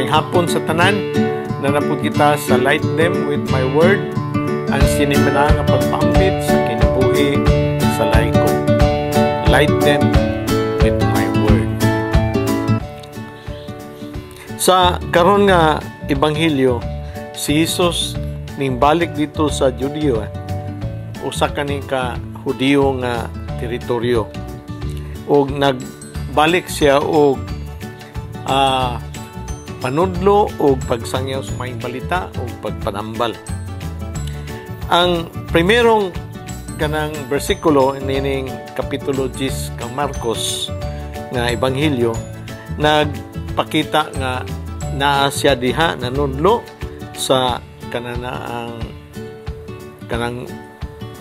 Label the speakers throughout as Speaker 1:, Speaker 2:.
Speaker 1: Maayong hapon sa tanan. Naa na pud kita sa Light Them with My Word, ang sinimana nga pagpaambit sa kinabuhi sa laiko. Light Them with My Word. Sa karon nga ebanghelyo, si Jesus ning balik dito sa Judea, usa kani ka Hudiyo nga teritoryo. Og nagbalik siya og panudlo og pagsangyaw sa maayong balita og pagpanambal. Ang primerong kanang bersikulo nining kapitulo 10 kang Marcos nga ebanghelyo nagpakita nga naa siya diha nanudlo sa kanang kanang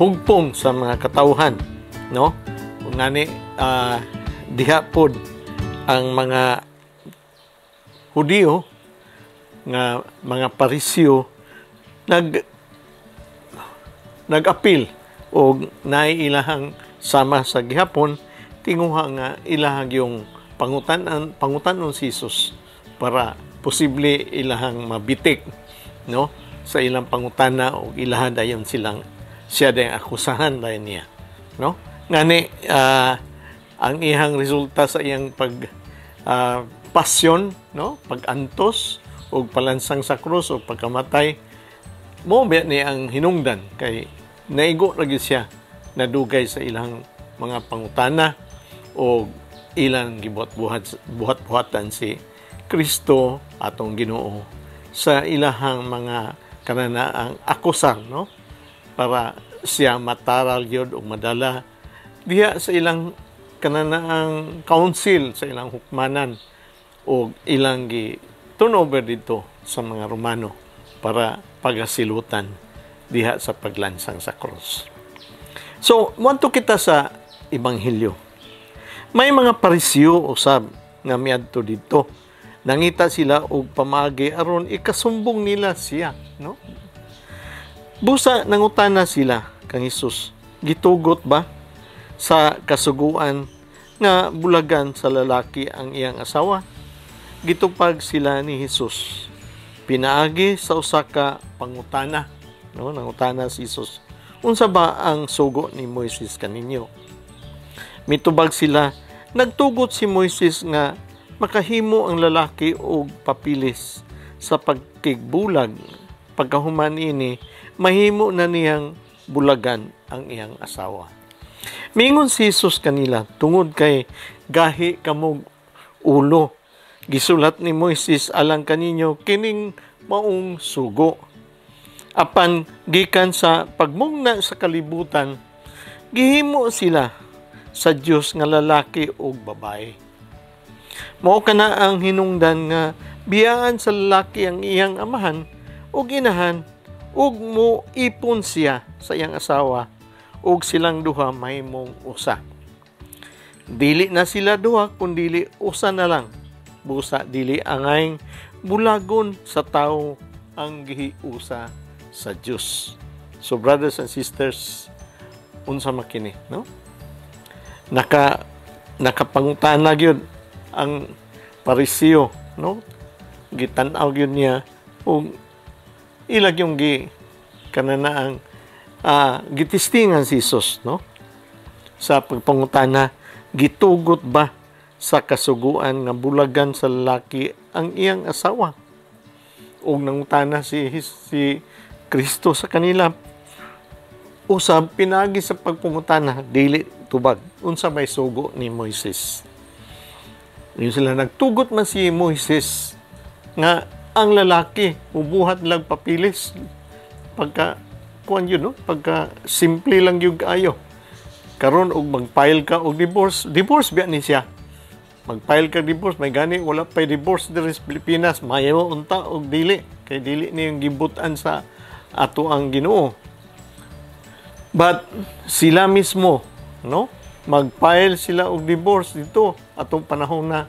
Speaker 1: hugpong sa mga katawhan, no? Ngani diha pod ang mga Hudiyo nga mga Pariseo nag-apil og naay ilahang sama sa gihapon tinguha nga ilahang yung pangutanon si Jesus para posible ilahang mabitik, no, sa ilang pangutana og ilahan dayon silang siya dayon akusahan dayon niya, no? Ngani ang iyang resulta sa iyang pag pasyon, no, pagantos og palansang sa krus o pagkamatay mo ba ni ang hinungdan kay naigo ra gyud siya nadugay sa ilang mga pangutana o ilang gibuhat-buhat buhat-buhatan si Kristo atong Ginoo sa ilahang mga kananaang akusar, no, para siya mataral gyud og madala diha sa ilang kananaang council, sa ilang hukmanan, og ilang gi turn over dito sa mga Romano para pagasilutan diha sa paglansang sa cross. So, muadto kita sa Ebanghelyo. May mga Pariseo usab nga miadto dito. Nangita sila og pamaagi aron ikasumbong nila siya, no? Busa nangutana sila kang Hesus, gitugot ba sa kasuguan nga bulagan sa lalaki ang iyang asawa? Gitupag sila ni Hesus pinaagi sa usa ka pangutana, no? Nangutana si Hesus, "Unsa ba ang sugo ni Moises kaninyo?" Mitubag sila, "Nagtugot si Moises nga makahimo ang lalaki og papilis sa pagkigbulag, pagkahuman ini mahimo na niyang bulagan ang iyang asawa." Mingon si Jesus kanila, "Tungod kay gahi kamog ulo, gisulat ni Moises alang kaninyo kining maong sugo. Apan gikan sa pagmugna sa kalibutan, gihimo sila sa Dios nga lalaki ug babae. Mao kana ang hinungdan nga biyaan sa lalaki ang iyang amahan ug inahan ug mo ipon siya sa iyang asawa ug silang duha mahimong usa. Dili na sila duha kundili usa na lang. Busa dili angay bulagon sa tawo ang gihiusa sa Dios." So brothers and sisters, unsa makini, no? Nakapangutana gyud ang Pariseo, no? Gitan-aw gyud niya ug ilag yung gi kanana ang gitistingan si Jesus, no? Sa pagpangutana, gitugot ba sa kasuguan nga bulagan sa lalaki ang iyang asawa? Ug nangutana si Kristo sa kanila usab pinagi sa pagpangutana, dili tubag, unsa may sugo ni Moises? Yun sila, nagtugot man si Moises nga ang lalaki ubuhat lang papilis pagka kuan yun, no, pagka simple lang yung ayo karon og mag-file ka og divorce, divorce biya ni siya. Mag-file ka divorce, may gani wala pay divorce diri sa Pilipinas, mayo unta og dili kay dili ni yung gibutan sa ato ang Ginoo. But sila mismo, no, mag-file sila og divorce dito atong panahon na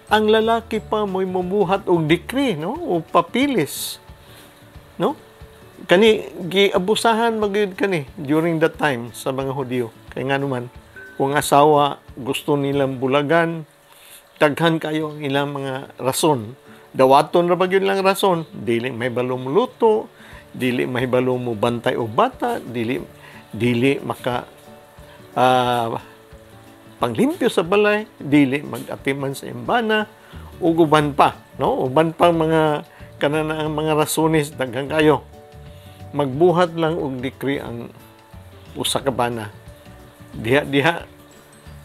Speaker 1: ang lalaki pa mo'y mumuhat og decree, no, o papilis, no? Kani giabusahan magyud kani during that time sa mga Hudiyo. Kay nga naman kung asawa gusto nilang bulagan, daghan kayo ang ilang mga rason. Dawaton ra ba gyud lang rason, dili mahibalo mo luto, dili mahibalo mo bantay og bata, dili dili maka panglimpyo sa balay, dili mag-atiman sa imbana, ug uban pa, no? Uban pa mga kanana ang mga rasones, daghan kayo. Magbuhat lang og decree ang usa ka bana. Diha-diha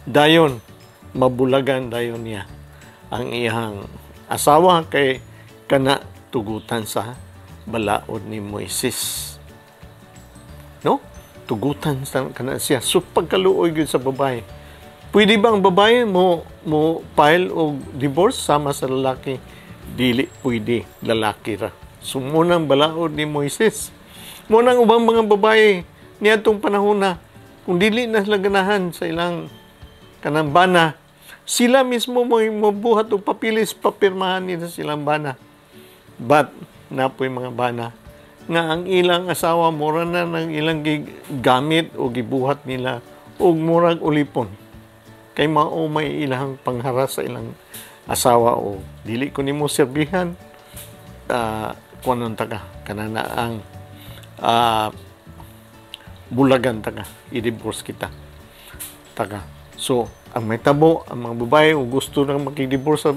Speaker 1: dayon mabulagan dayon niya ang iyang asawa kay kana tugutan sa balaod ni Moises. No? Tugutan sa kana siya. So pagkaluoy gyud sa babae. Pwede ba ang babae mo mo file og divorce sama sa lalaki? Dili pwede, lalaki ra. So munang balaod ni Moises. Munang ubang mga babae niadtong panahon na kung dili na sila ganahan sa ilang kanang bana, sila mismo mo mobuhat og papilis, papirmahan nila silang bana. But napoy mga bana nga ang ilang asawa mura na ng ilang gamit o gibuhat nila og murag ulipon. Kay mao may ilang pangharas sa ilang asawa o dili ko nimo serbihan, kuanon ta ka kanana ang bulagan ta ka, i-divorce kita taka. So ang may tabo ang mga babae o gusto nang makig-divorce sa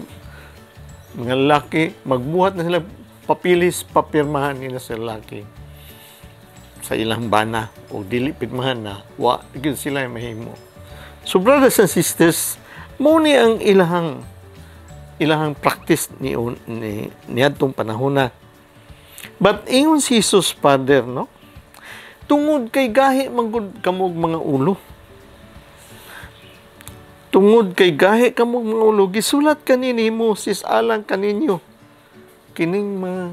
Speaker 1: mga lalaki, magbuhat na sila papilis, papirmahan nila sa lalaki sa ilang bana o dili pirmahan na wa gyud sila mahimo. So brothers and sisters, mo ni ang ilahang ilahang practice ni niadtong panahon na. But ingon si Jesus, Father, no? Tungod kay gahi man gud kamog mga ulo. Tungod kay gahi kamog mga ulo, gisulat kani ni Moses alang kaninyo. Kining mga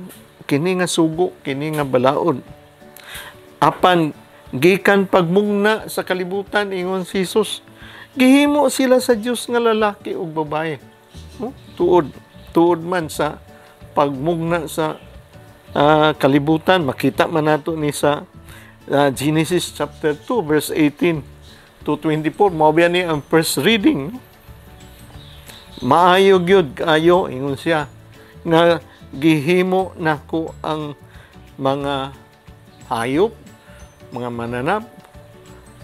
Speaker 1: kini nga sugo, kini nga balaod. Apan gikan pagmugna sa kalibutan, ingon si Jesus, gihimo sila sa Dios nga lalaki ug babae. No? Tuod, tuod man sa pagmugna sa kalibutan, makita man nato ni sa Genesis chapter 2 verse 18 to 24. Mao biya ni ang first reading. No? Maayo gyud kaayo, ingon siya, nga gihimo nako ang mga hayop, mga mananap,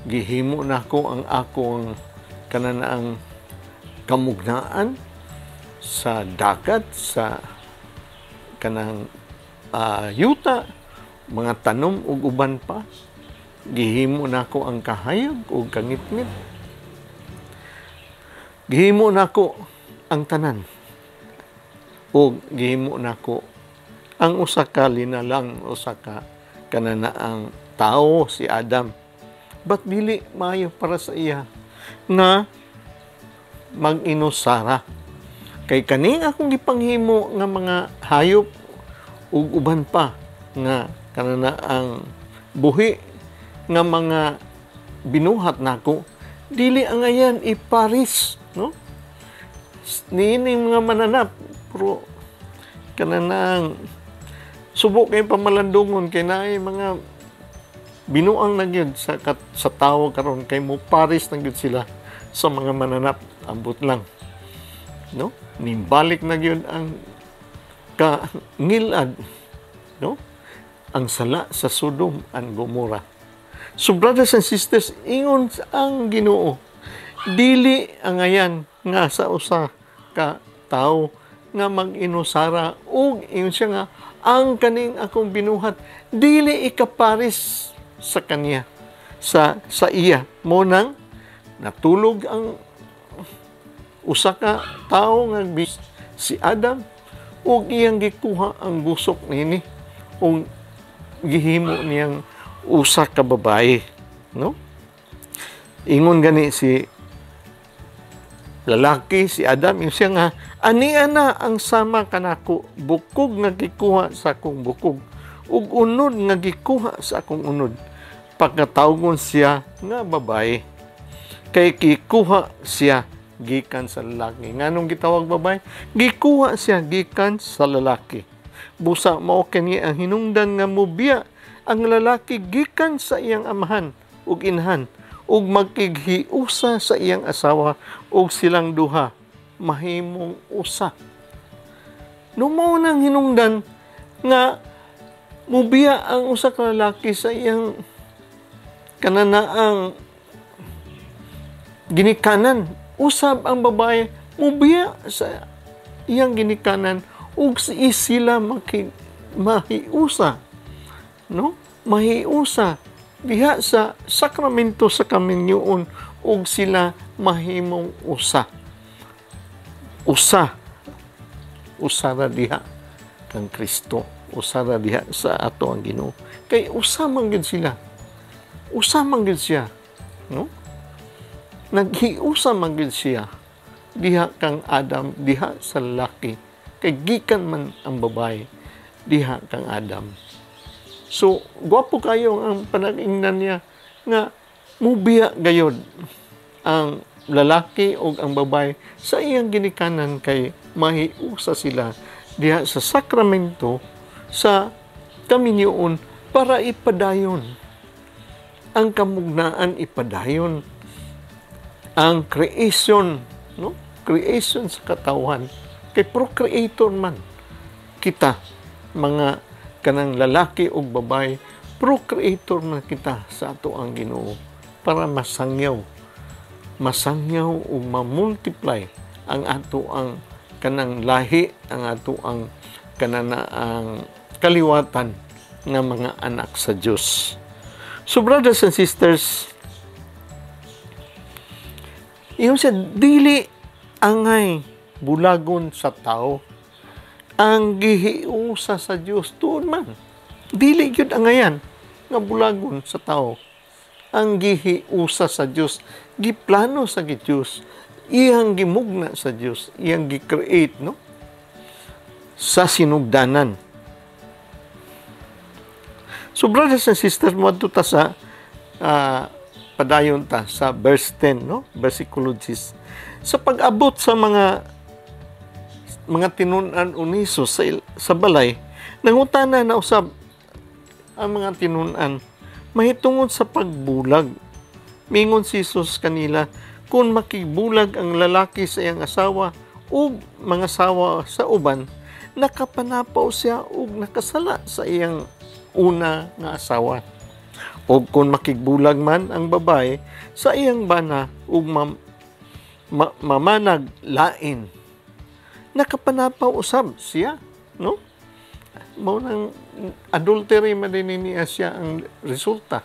Speaker 1: gihimo nako ang akong kananaang kamugnaan sa dagat, sa kanang yuta, mga tanom ug uban pa. Gihimo nako ang kahayag ug kangitngit. Gihimo nako ang tanan. Ug gihimo nako ang usa ka linalang, usa ka kananaang tao, si Adam. But dili maayo para sa iya nga mag-inusara. Kay kaning akong gipanghimo nga mga hayop ug uban pa nga kananaang buhi nga mga binuhat nako, dili angayan iparis, no? Niining mga mananap, pero kananang subo kay pamalandungon kay naay mga binuang na gyud sa tawo karon kay mo paris na gyud sila sa mga mananap, ambot lang, no? Nimbalik na gyud ang kangilad, no? Ang sala sa Sodom and Gomorrah. So brothers and sisters, ingon ang Ginoo, dili angayan nga sa usa ka tawo nga mag-inusara, ug ingon siya nga ang kaning akong binuhat dili ikaparis sa kanya, sa iya. Mo nang natulog ang usa ka tawo nga si Adam ug iyang gikuha ang gusok niini ug gihimo niyang usa ka babae, no? Ingon gani si lalaki, si Adam, ingon siya nga, "Ania na ang sama kanako, bukog nga gikuha sa akong bukog ug unod nga gikuha sa akong unod. Pagkatawgon siya nga babae kay gikuha siya gikan sa lalaki." Nganong gitawag babae? Gikuha siya gikan sa lalaki. Busa mao kini ang hinungdan nga mobiya ang lalaki gikan sa iyang amahan ug inahan ug magkighiusa sa iyang asawa ug silang duha mahimong usa. No, mao nang hinungdan nga mubiya ang usa ka lalaki sa iyang kananaang ginikanan, usab ang babae mubiya sa iyang ginikanan ug sila mahiusa, no, mahiusa diha sa sakramento sa kaminyoon ug sila mahimong usa, usa, usa ra diha kang Kristo, usa ra diha sa ato ang Ginoo, kay usa man gyud sila, usa man gyud siya, no? Naghiusa man gyud siya diha kang Adam, diha sa lalaki, kay gikan man ang babae diha kang Adam. So gwapo kayo ang panag-ingnan niya nga mubiya gayod ang lalaki o ang babae sa iyang ginikanan kay mahiusa sila diha sa sakramento sa kaminyoon para ipadayon ang kamugnaan, ipadayon ang creation, no, creation sa katawhan, kay procreator man kita, mga kanang lalaki ug babae, procreator man kita sa ato ang Ginoo para masangyaw, masangyaw ug ma-multiply ang ato ang kanang lahi, ang ato ang kanana ang kaliwatan nga mga anak sa Dios. So brothers and sisters, ingon siya, dili angay bulagon sa tao ang gihiusa sa Dios. Tuon man, dili gyud angayan nga bulagon sa tao ang gihiusa sa Dios, giplano sa Dios, iyang gimugna sa Dios, iyang gi-create, no, sa sinugdanan. So brothers and sisters, moadto ta sa padayon ta sa verse 10, no, versikulo 10. Sa pag-abot sa mga tinun-an ni Jesus sa balay, nangutana na usab ang mga tinun-an mahitungod sa pagbulag. Mingon si Jesus kanila, "Kung makibulag ang lalaki sa iyang asawa ug mga asawa sa uban, nakapanapaw siya ug nakasala sa iyang una nga asawa. O kung makigbulag man ang babae sa iyang bana ug mamanag lain, nakapanapaw usab siya," no? Mao nang adultery man din niya siya ang resulta,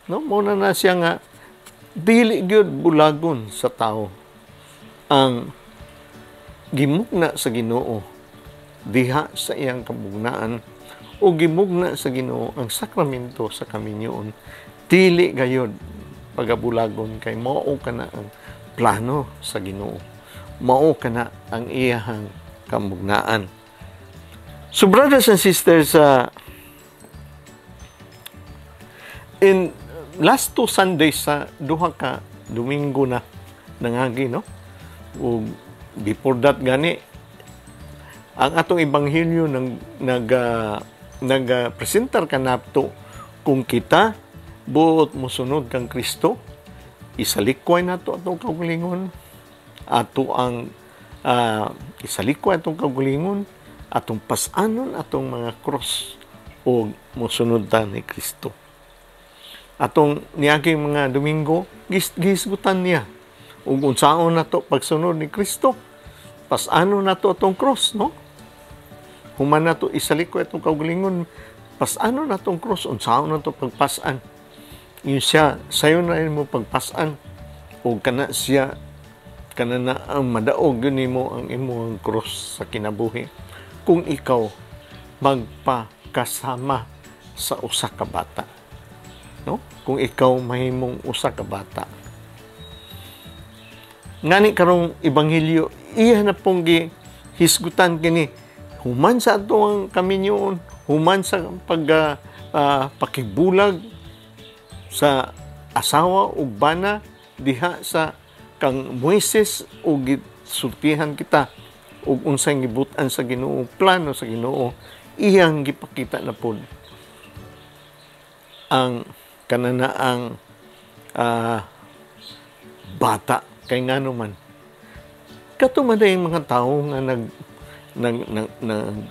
Speaker 1: no? Mao na na siya nga dili gyud bulagon sa tao ang gimugna sa Ginoo diha sa iyang kabugnaan o gimugna sa Ginoo ang sakramento sa kaminyoon. Dili gayod pagabulagon kay mao kana ang plano sa Ginoo, mao kana ang iyahang kamugnaan. So brothers and sisters, in last 2 Sundays, sa duha ka Domingo na nangagi, no, ug before that gani, ang atong ebanghelyo nang nag presentar kanato, kung kita buot mosunod kang Kristo, isalikway nato atong kaugalingon, ato ang isalikway atong kaugalingon, atong pas-anon atong mga cross o mosunod ta ni Kristo. Atong niaging mga Domingo, gisgutan niya ug unsaon nato pagsunod ni Kristo. Pas-anon nato atong cross, no? Human nato isalikway atong kaugalingon, pas-anon natong cross. Unsaon nato pagpasan? Yun siya, sayo na mo pagpasan o kana siya kana na ang madaog yun nimo ang imong cross sa kinabuhi kung ikaw magpakasama sa usa ka bata, no? Kung ikaw mahimong usa ka bata. Ngani karong ebanghelyo, iya na pong gihisgutan kini human sa ato ang kaminyoon, human sa pag pakibulag sa asawa ug bana diha sa kang Moises, ug gisultihan kita ug unsay gibut-an sa Ginoo, plano sa Ginoo, iyang gipakita na pod ang kananaang bata, kay ngano man kato man yung mga tao nga nag nag nag, nag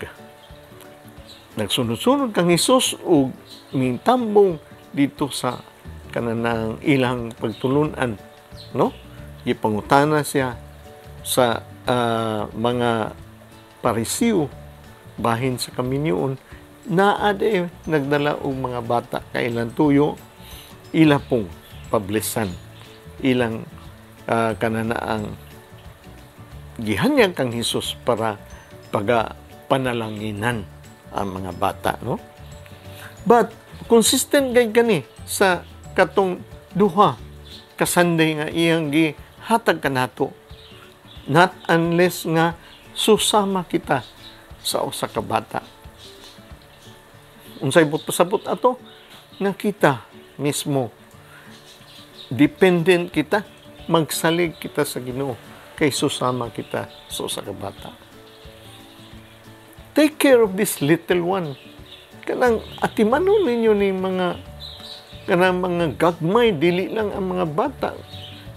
Speaker 1: nagsunod-sunod kang Hesus ug nitambong dito sa kananang ilang pagtulunan, no? Gipangutana siya sa mga Parisiyo bahin sa kaminyoon, naa diay nagdala og mga bata kailang tuyo, ila pong pablisan, ilang kananaang gihanyag kang Hesus para paga panalanginan ang mga bata, no? But consistent gay kani sa katong duha ka Sunday nga iyang gihatag kanato, not unless nga susama kita sa usa ka bata. Unsay buot pasabot ato? Nga kita mismo dependent kita, magsalig kita sa Ginoo kay susama kita sa usa ka bata. Take care of this little one. Kanang atimanon ninyo ni mga kanang mga gagmay, dili lang ang mga bata,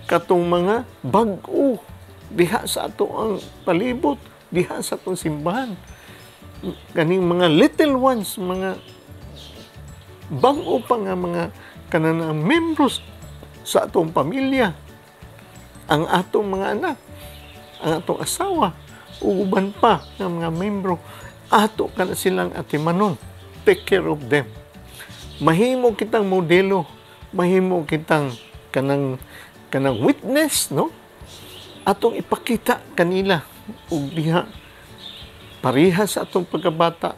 Speaker 1: katong mga bag-o diha sa ato ang palibot, diha sa atong simbahan, kaning mga little ones, mga bag-o pa nga mga kanang membros sa atong pamilya, ang atong mga anak, ang atong asawa ug uban pa nga mga membro, ato kana silang atimanon. Take care of them. Mahimo kitang modelo, mahimo kitang kanang witness, no? Atong ipakita kanila ug diha pareha sa atong pagkabata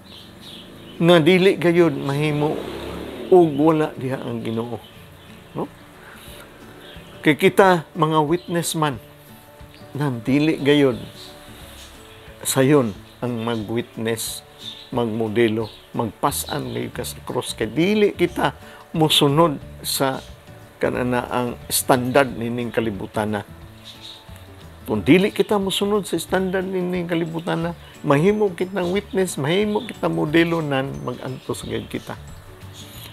Speaker 1: nga dili gayud mahimo ug wala diha ang Ginoo, no? Kay kita mga witness man na dili gayud sayon ang mag-witness, magmodelo, magpasan ngayon ka sa cross kay dili kita mosunod sa kanana ang standard nining kalibutan na. Kung dili kita mosunod sa standard nining kalibutan na, mahimo kitang witness, mahimo kitang modelo nan magantos gayud kita.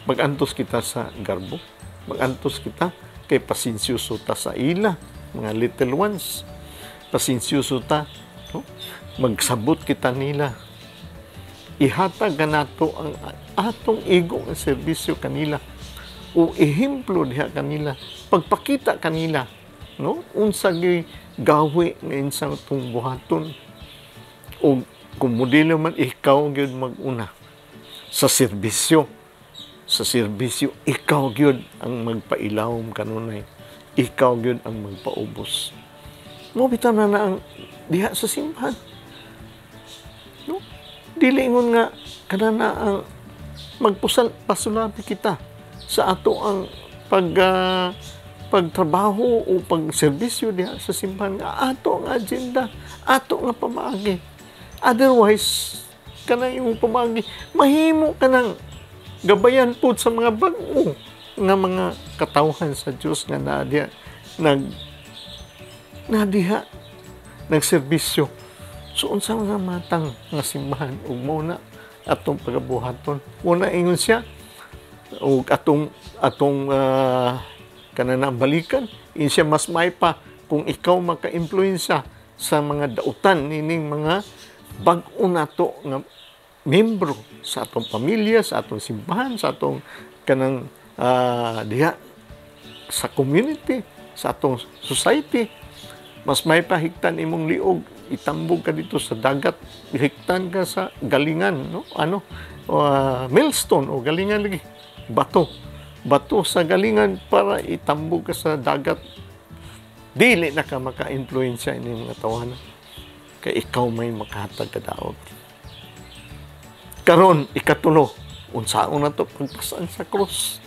Speaker 1: Magantos kita sa garbo, magantos kita kay pasensyoso ta sa ila, mga little ones. Pasensyoso ta, no? Magsabot kita nila. Ihatag kanato ang atong igo nga serbisyo kanila o ehemplo diha kanila, pagpakita kanila, no? Unsa gyud gawi nga insang atong buhaton, o kung modelo man, ikaw gyud mag-una sa serbisyo. Sa serbisyo, ikaw gyud ang magpailawom kanunay, ikaw gyud ang magpaubos mo. Bitaw na na ang diha sa simbahan, no? Dili ingon nga kanana ang magpusal pasulabi kita sa ato ang pagtrabaho o pagserbisyo diha sa simbahan nga ato ang agenda, ato nga pamaagi. Otherwise, kanang imong pamaagi mahimo kanang gabayan pud sa mga bag-o nga mga katawhan sa Dios nga naa diha nag naa diha nagserbisyo. So unsa nga matang nga simbahan ug mao na atong pagabuhaton? Una, ingon siya ug atong kanana balikan, ingon siya, mas may pa kung ikaw maka-impluwensya sa mga dautan nining mga bag-o nato nga membro sa atong pamilya, sa atong simbahan, sa atong kanang diha sa community, sa atong society. Mas may pahigtan imong liog, itambog ka dito sa dagat, higtan ka sa galingan, no? Ano? Millstone o galingan lagi. Bato. Bato sa galingan para itambog ka sa dagat. Dili na ka maka-influensya ini mga tawana. Kay ikaw may makahatag kadaot. Karon, ikatulo, unsaon na to pagpasan sa cross?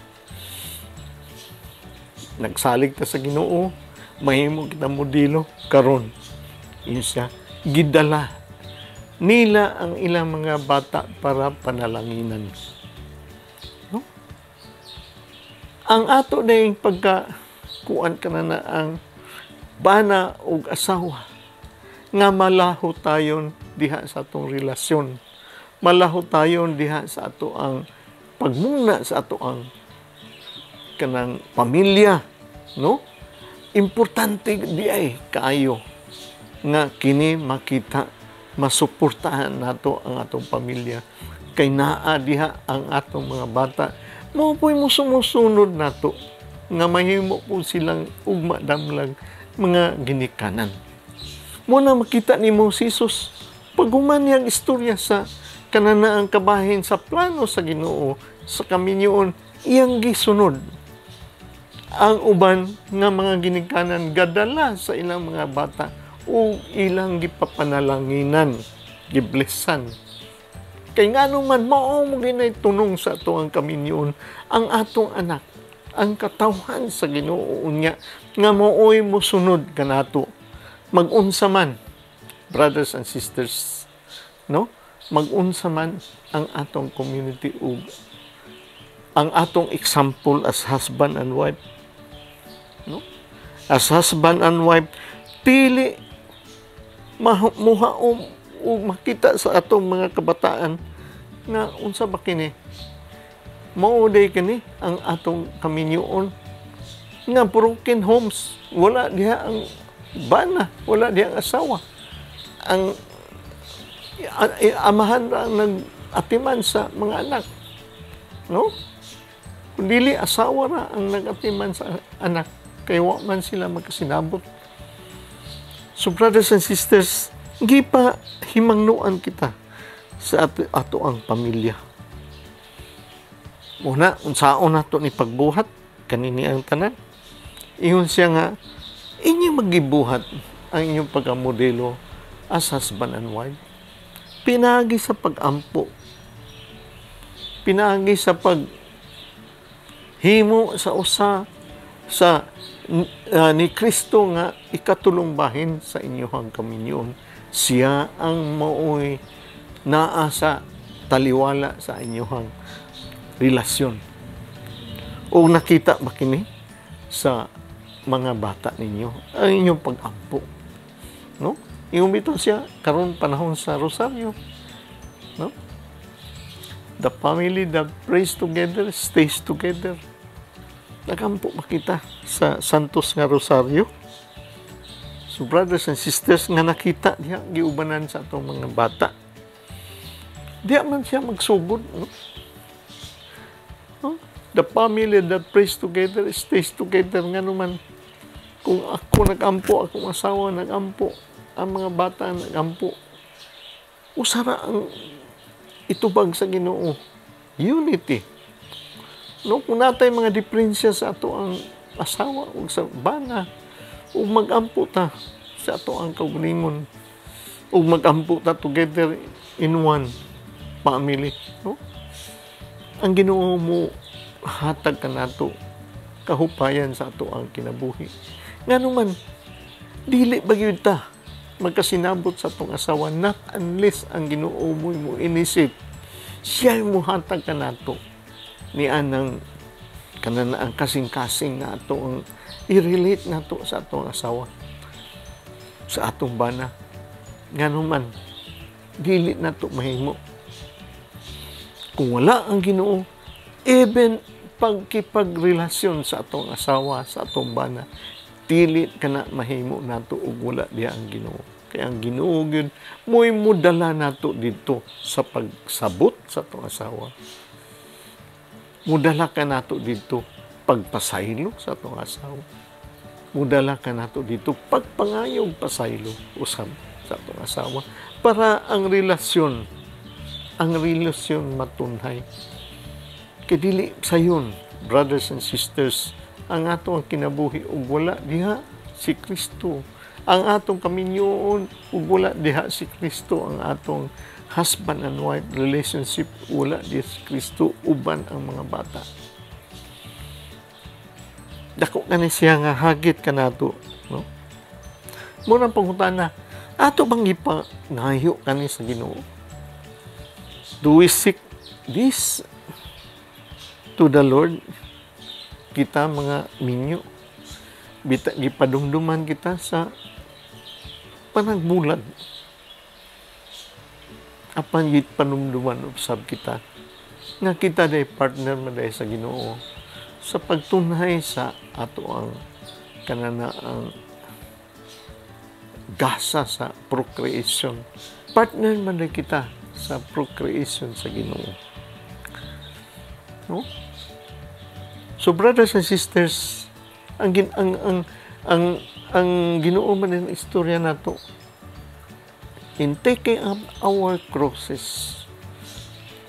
Speaker 1: Nagsalig ta sa Ginoo, mahimo kita modelo karon. Yun siya, gidala nila ang ilang mga bata para panalanginan. No? Ang ato na yung pagka kuan ka na na ang bana og asawa nga malaho tayon diha sa atong relasyon, malaho tayon diha sa ato ang pagmuna sa ato ang kanang pamilya, no? Importante di ay kaayo nga kini makita Masuportahan nato ang atong pamilya kay naa diha ang atong mga bata. Mao po'y musumusunod nato nga mahimo po silang ugma damlag mga ginikanan. Mao na makita nimo si Jesus paghuman niyang istorya sa kananaang kabahin sa plano sa Ginoo sa kaminyoon, iyang gisunod ang uban nga mga ginikanan, gadala sa ilang mga bata o ilang gipapanalanginan, giblessan. Kay ngano man, mao mo ginay tunong sa ato ang kaminyoon, ang atong anak, ang katawhan sa Ginoo unya nga maoy mosunod kanato. Magunsa man, brothers and sisters, no? Magunsa man ang atong community ug ang atong example as husband and wife, no? As husband and wife, dili muhaom o makita sa atong mga kabataan nga unsa ba kini, mao day kini ang atong kaminyoon nga broken homes, wala diha ang bana, wala diha ang asawa, ang amahan ra ang nag-atiman sa mga anak, no? Kung dili, asawa ra ang nag-atiman sa anak kay wa man sila magkasinabot. So brothers and sisters, gipa himangnuan kita sa ato ang pamilya. Una, unsaon nato ni pagbuhat kanini ang tanan? Ingon siya nga inyong magibuhat ang inyong pagkamodelo as husband and wife. Pinaagi sa pag-ampo. Pinaagi sa pag himo sa usa sa ni Kristo nga ikatulong bahin sa inyong kaminyoon. Siya ang maoy naa sa taliwala sa inyong relasyon. O nakita ba kini sa mga bata ninyo ang inyong pag-ampo? No? Ingon bitaw siya karon panahon sa Rosaryo. No? The family that prays together stays together. Nagampo makita sa Santos nga Rosario. So brothers and sisters, nga nakita diha giubanan sa atong mga bata. Diha man siya magsugod, no? No? The family that prays together stays together. Nga naman, kung ako nagampo, akong asawa nagampo, ang mga bata nagampo, usara ang itubag sa Ginoo? Unity. No, kung natay mga diferensya sa ato ang asawa o sa bana, ug magampo ta sa ato ang kaugalingon, ug magampo ta together in one family, no? Ang Ginoo mo hatag kanato kahupayan sa ato ang kinabuhi. Ngano man, dili ba gyud ta magkasinabot sa atong asawa not unless ang Ginoo mo inisip siya mo hatag kanato ni anang kanan ang kasing-kasing na ato ang i-relate nato sa atong asawa, sa atong bana. Ngano man, dili nato mahimo kung wala ang Ginoo. Even pagkipagrelasyon sa atong asawa, sa atong bana, dili kana mahimo nato ug wala diha ang Ginoo, kay ang Ginoo gyud mo'y modala nato didto sa pagsabot sa atong asawa, mudala ka nato didto pagpasaylo sa atong asawa, mudala ka nato didto pagpangayog pasaylo usab sa atong asawa para ang relasyon matunhay. Kay dili sayon, brothers and sisters, ang ato ang kinabuhi ug wala diha si Kristo. Ang atong kaminyoon ug wala diha si Kristo, ang atong husband and wife relationship, wala diha si Kristo uban ang mga bata. Dako kani siya nga hagit kanato, no? Mao nang pangutana, ato bang gipangayo kani sa Ginoo? Do we seek this to the Lord? Kita mga minyo, bita gipadumduman kita sa panagbulag. Apan gipanumduman usab kita nga kita day partner man day sa Ginoo sa pagtunhay sa ato ang kanana ang gasa sa procreation. Partner man rin kita sa procreation sa Ginoo. No? So brothers and sisters, ang gin, ang Ginoo man ang istorya nato in taking up our crosses,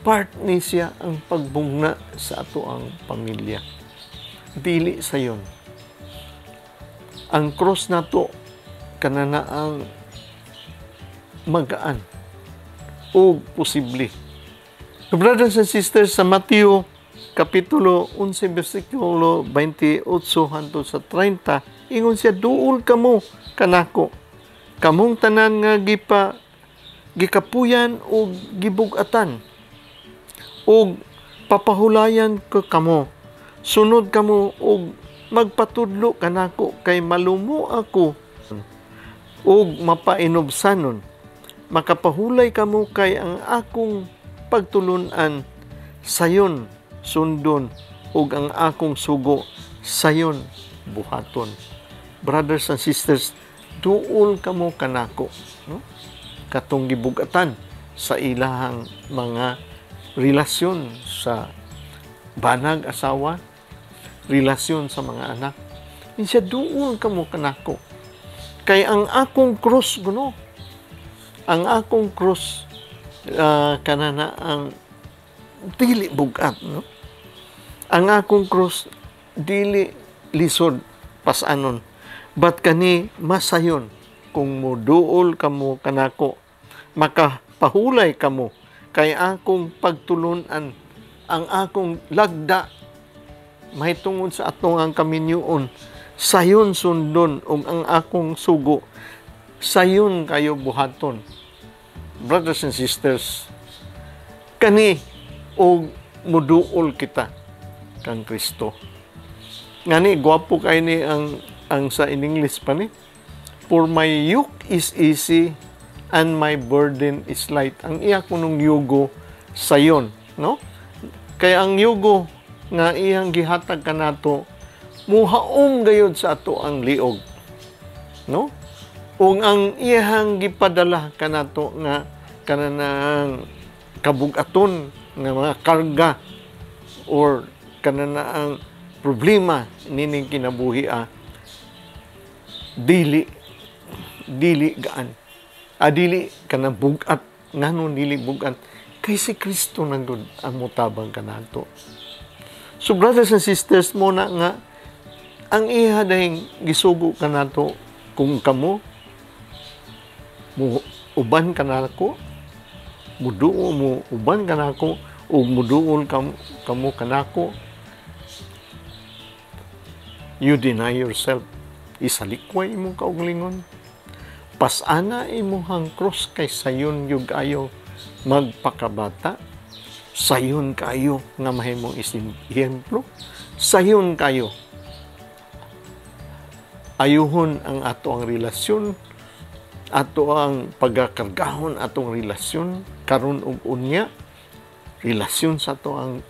Speaker 1: part ni siya ang pagbugna sa ato ang pamilya. Dili sayon. Ang cross nato kanana ang magaan o posible. So, brothers and sisters, sa Mateo Kapitulo 11, versikulo 28 hangtod sa 30, ingon siya, "Duol kamo kanako, kamong tanan nga gikapuyan o gibug-atan, ug papahulayan ko kamo. Sunod kamo ug magpatudlo kanako, kay malumo ako ug mapainubsanon. Makapahulay kamo, kay ang akong pagtulunan sayon sundon ug ang akong sugo sayon buhaton." Brothers and sisters, duol kamo kanako, no? Katong gibugatan sa ilahang mga relasyon sa banag asawa, relasyon sa mga anak. Siya, "Duol kamo kanako. Kay ang akong cross guno, ang akong cross kanana ang dili bugat, no? Ang akong cross dili lisod pasanon. But kani masayon kung muduol kamo kanako, makapahulay kamo, kay akong pagtulunan, ang akong lagda mahitungod sa atong ang kaminyoon sayon sundon ug ang akong sugo sayon kayo buhaton." Brothers and sisters, kani og muduol kita kang Kristo. Ngani gwapo kay ni ang sa in English pa ni. "For my yoke is easy and my burden is light." Ang iya kunong yugo sayon, no? Kaya ang yugo nga iyang gihatag kanato muhaom gayud sa ato ang liog. No? Ug ang iyang gipadala kanato nga kananang kabugaton nga mga karga or kanana ang problema nining kinabuhi, dili dili gaan, dili kanang bugat. Ngano dili bugat? Kay si Kristo na gud ang mutabang kanato. So brothers and sisters, mo na nga ang iya dahing gisugo kanato, kung kamo mo uban kanako, muduol mo uban kanako ug muduol kamo kanako, you deny yourself, isalikway imong kaugalingon, pasana imong cross, kay sayon yug ayo magpakabata, sayon kayo nga mahimong ehemplo, sayon kayo ayuhon ang ato ang relasyon, ato ang pagakargahon atong relasyon karon ug unya, relasyon sa ato ang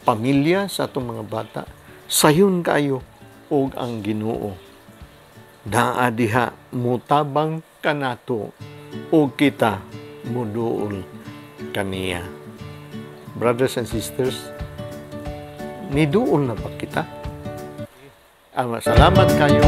Speaker 1: pamilya, sa atong mga bata. Sayon kayo og ang Ginoo naa diha mutabang kanato ug kita muduol kaniya. Brothers and sisters, niduol na ba kita? Salamat kayo.